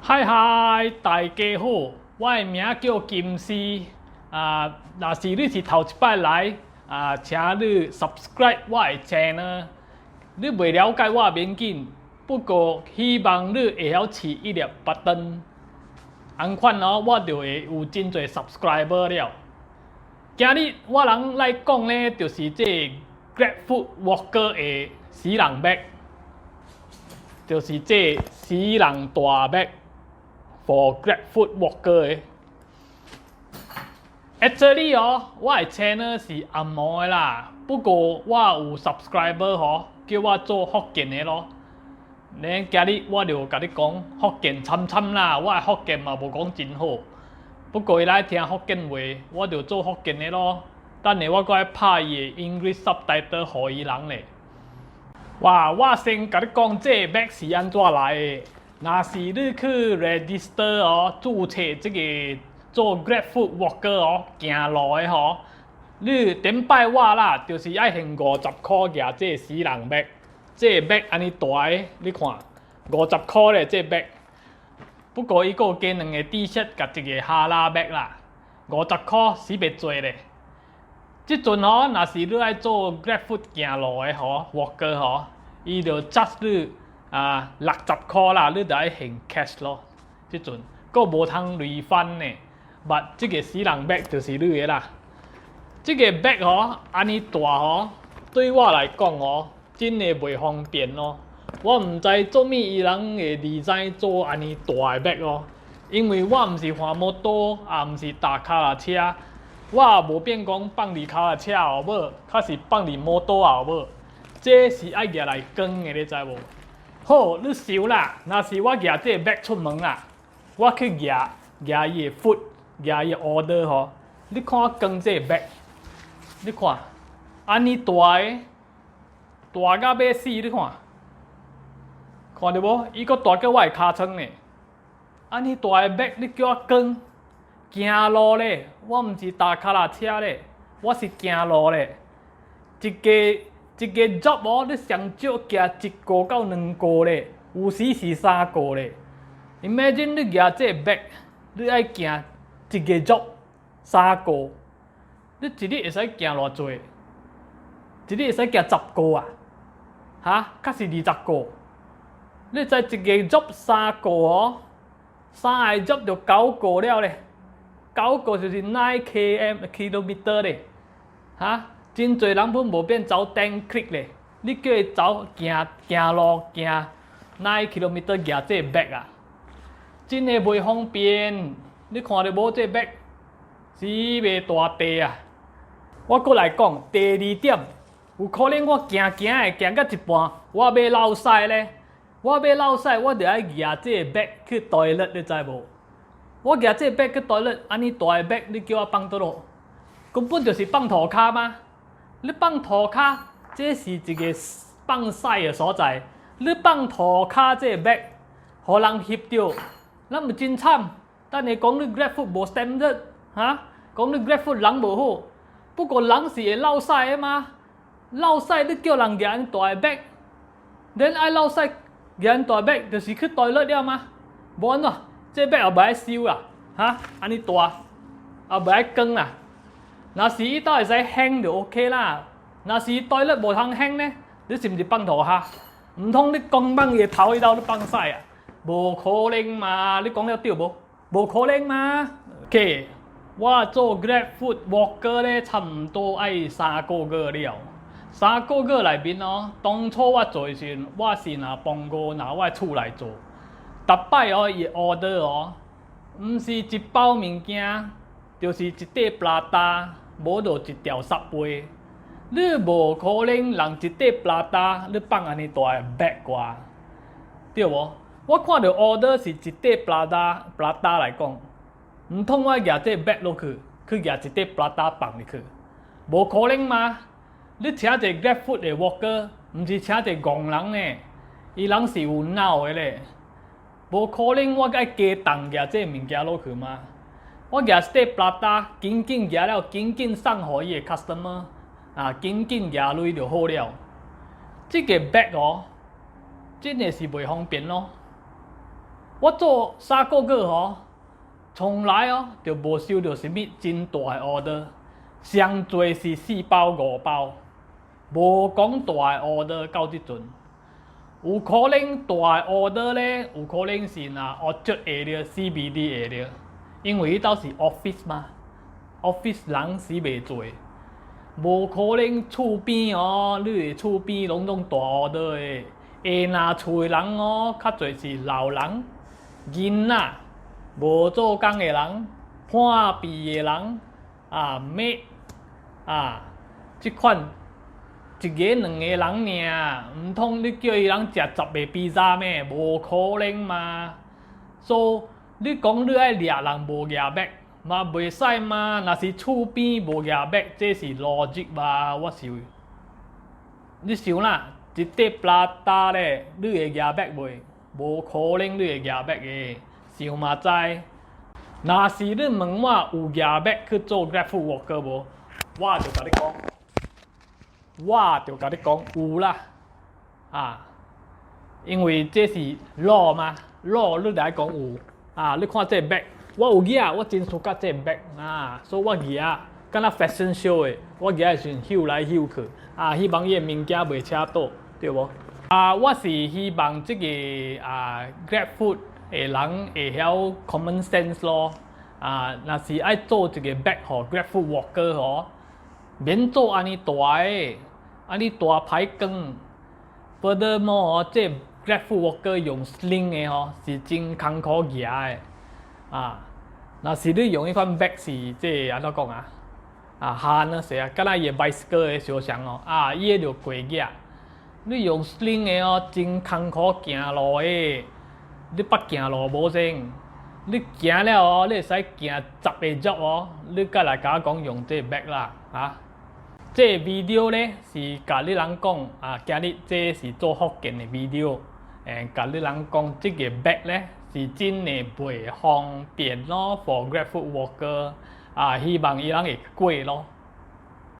嗨嗨，大家好，我的名叫金絲。啊，若是你是頭一擺來，啊，請你 subscribe 我的 channel。你未了解我免緊，不過希望你會曉飼一粒 button。按款哦，我就會有真濟 subscriber 了。今日我人來講呢，就是這 GrabFood Walker 的死人 bag，就是這死人大 bag。For GrabFood Walker 的。Actually 哦，我的 channel 是紅毛的啦，不過我有 subscriber 吼，叫我做福建的咯。咧今日我就共你講福建參參啦，我的福建嘛無講真好，不過伊來聽福建話，我就做福建的咯。等下我閣愛拍伊的 English subtitle 予伊人咧。哇！我先共你講這個 bag 是按怎來的。若是你去 register 哦，註冊這個做 GrabFood Walker 哦，行路的吼，你頂擺我啦，就是愛還50箍舉這個死人 bag，這個 bag 按呢大个，你看五十箍咧，這個 bag。不過伊閣有加兩個 T-shirt 佮一個哈拉 bag 啦，五十箍死袂濟咧。這陣吼，若是你愛做 GrabFood 行路的吼，Walker 吼，伊就 charge 你啊，60箍啦，你就愛還 cash 咯。這陣閣無通 refund 呢。But 這個死人 bag 就是你的啦。這個 bag 吼，按呢大吼，對我來講吼，真的袂方便咯。我毋知做物伊人會 design 做按呢大的 bag 哦，因為我毋是騎摩托，也毋是踏跤踏車，我也無變講放佇跤踏車後尾，較是放佇摩托後尾。這是愛舉來扛的，你知無？好，你想啦，若是我舉這個 bag 出門啦，我去舉舉伊的 food，舉伊的 order 吼，你看我扛這個 bag，你看，按呢大个，大甲欲死，你看，看著無？伊閣大過我的尻川呢。按呢大个 bag，你叫我扛，行路咧，我毋是踏跤踏車咧，我是行路咧。一個一個 job 哦，你上少行一個到兩個咧，有時是三個咧。Imagine 你舉這個 bag，你愛行一個 job 三個，你一日會使行偌濟？一日會使行10個啊？哈，較是20個？你知一個 job 三個哦，三個 job 就九個了咧，九個就是 9 km kilometer 咧，哈？真濟人本無變走 10 click 咧，你叫伊走行行路行 9 kilometer 舉這個 bag 啊，真的袂方便。你看著無這個 bag，死袂大塊啊！我閣來講第二點，有可能我行行的行到一半，我欲落屎咧，我欲落屎，我就愛舉這個 bag 去 toilet，你知無？我舉這個 bag 去 toilet，按呢大个 bag，你叫我放佗落？根本就是放塗跤嗎？你放塗跤，這是一個放屎的所在。你放塗跤這個 bag，予人翕著，咱毋真慘。等下講你 GrabFood 無 standard，哈？講你 GrabFood 人無好，不過人是會落屎的嘛？落屎你叫人舉按呢大个 bag，恁愛落屎舉按呢大 bag 就是去 toilet 了嗎？無按怎，這 bag 也袂愛收啦，哈？按呢大，也袂愛扛啦。若是伊兜會使 hang 就 OK 啦，若是 toilet 無通 hang 呢，你是毋是放塗跤？毋通你講放伊的頭彼兜你放屎啊？無可能嘛！你講了對無？無可能嘛？OK，我做 GrabFood Walker 咧，差毋多愛3個月了。三個月內面哦，當初我做的時陣，我是若幫過拿我的厝內做，逐擺哦，伊 order 哦，毋是一包物件，就是一塊 prata，無就一條 Subway。你無可能人一塊 prata，你放按呢大个 bag 掛，對無？我看著 order 是一塊 prata，prata 來講，毋通我舉這 bag 落去，去舉一塊 prata 放入去，無可能嘛？你請一個 GrabFood 的 worker，毋是請一個戇人呢，伊人是有腦的咧，無可能我愛加重舉這物件落去嗎？我舉一塊 prata，緊緊舉了，緊緊送予伊的 customer，啊，緊緊舉落就好了。這個 bag 哦，真的是袂方便咯。我做3個月吼，從來哦就無收著啥物真大的 order，上濟是四包五包，無講大的 order 到這陣。有可能大的 order 咧，有可能是若 Orchard area、CBD area，因為彼兜是 office 嘛，office 人死袂濟，無可能厝邊哦，你的厝邊攏總大 order 的。會若厝的人哦，較濟是老人、囡仔、無做工的人、破病的人啊，咩啊，這款一个兩個人爾，毋通你叫伊人食十個披薩咩？無可能嘛。So 你講你愛掠人無舉 bag 嘛袂使嘛？若是厝邊無舉 bag，這是邏輯吧？我想，你想啦，一塊 prata 咧，你會舉 bag 袂？無可能你會舉 bag 的，想嘛知。若是你問我有舉 bag 去做 GrabFood Walker 無？我就共你講有啦，啊，因為這是 law 嘛，law 你來講有，啊，你看這個 bag，我有舉，我真 suka 這個 bag 啊，所以我舉，敢若 fashion show 的，我舉的時陣睺來睺去，啊，希望伊的物件袂車倒，對無？啊，我是希望這個啊 GrabFood 的人會曉 common sense 咯，啊，若是愛做一個 bag 予 GrabFood Walker 吼，免做按呢大个，按呢大歹扛。Furthermore 吼，這 GrabFood Walker 用 sling 的吼，是真艱苦舉的。啊，若是你用彼款 bag 是這按怎講啊？啊，harness 啊，敢若伊的 bicycle 的相像哦，啊，伊個就過舉。你用 sling 的哦，真艱苦行路的。你捌行路無先？你行了哦，你會使行十個 job 哦，你才來共我講用這個 bag 啦，啊！這個 video 咧是共你人講啊，今日這是做福建的 video，共你人講這個 bag 咧是真的袂方便咯，for GrabFood Walker 啊，希望伊人會過咯。